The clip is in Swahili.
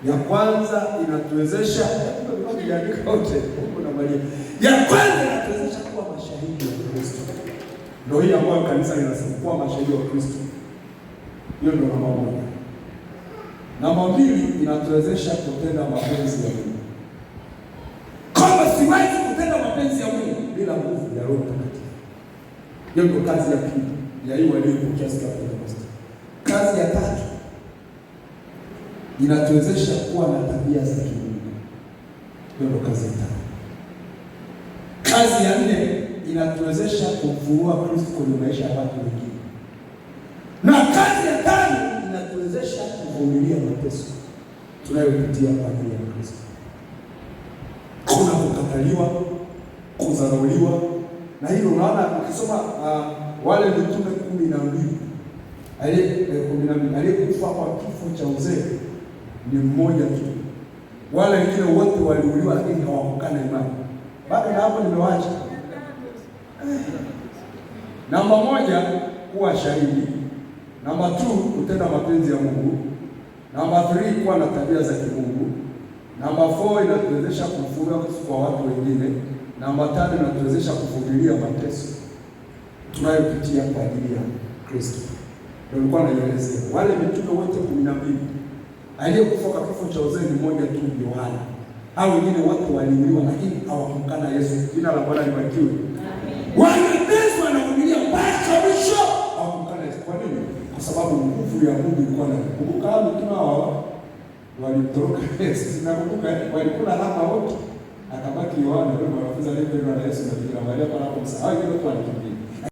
Ya kwanza inatuwezesha tuliandika wote huko na Maria. Ya kwanza inatuwezesha kuwa mashahidi wa Kristo. Ndio hii ambayo kanisa linasema kuwa mashahidi wa Kristo. Hiyo ndio namba moja. Namba mbili inatuwezesha kutenda mapenzi ya Mungu. Kama siwezi kutenda mapenzi ya Mungu bila nguvu ya Roho Mtakatifu. Hiyo ndio kazi ya pili ya hii walioipokea siku ya Pentekoste. Kazi ya tatu inatuwezesha kuwa na tabia za kimungu. Hiyo ndio kazi ya tatu. Kazi ya nne inatuwezesha kumfunua Kristo kwenye maisha ya watu wengine, na kazi ya tano inatuwezesha kuvumilia mateso tunayopitia kwa ajili ya Kristo. Kuna kukataliwa, kudharauliwa, na hilo unaona ukisoma wale mitume 12 12 aliyekufa kwa kifo cha uzee ni mmoja tu, wale wengine wote waliuliwa, lakini hawakukana imani. Bado na hapo nimewacha. Namba moja, kuwa shahidi. Namba 2, kutenda mapenzi ya Mungu. Namba 3, kuwa na tabia za kimungu. Namba 4, inatuwezesha kumfunua Kristo kwa watu wengine. Namba 5, inatuwezesha kuvumilia mateso tunayopitia kwa ajili ya Kristo. Ndio nilikuwa naielezea. Wale mitume wote 12 aliyekufa kwa kifo cha uzee ni mmoja tu, Yohana. Hao wengine wote waliuliwa, lakini hawakumkana Yesu. Jina la Bwana libarikiwe. Wanateswa na kuvumilia mpaka mwisho, hawakumkana Yesu. Kwa nini? Kwa sababu nguvu ya Mungu ilikuwa ndani. Kumbuka hao mitume hao walitoroka Yesu. Nakumbuka walikula hapa wote, akabaki Yohana yule mwanafunzi aliyependwa na Yesu na Bikira Maria panapo msahau, wengine wote walikimbia.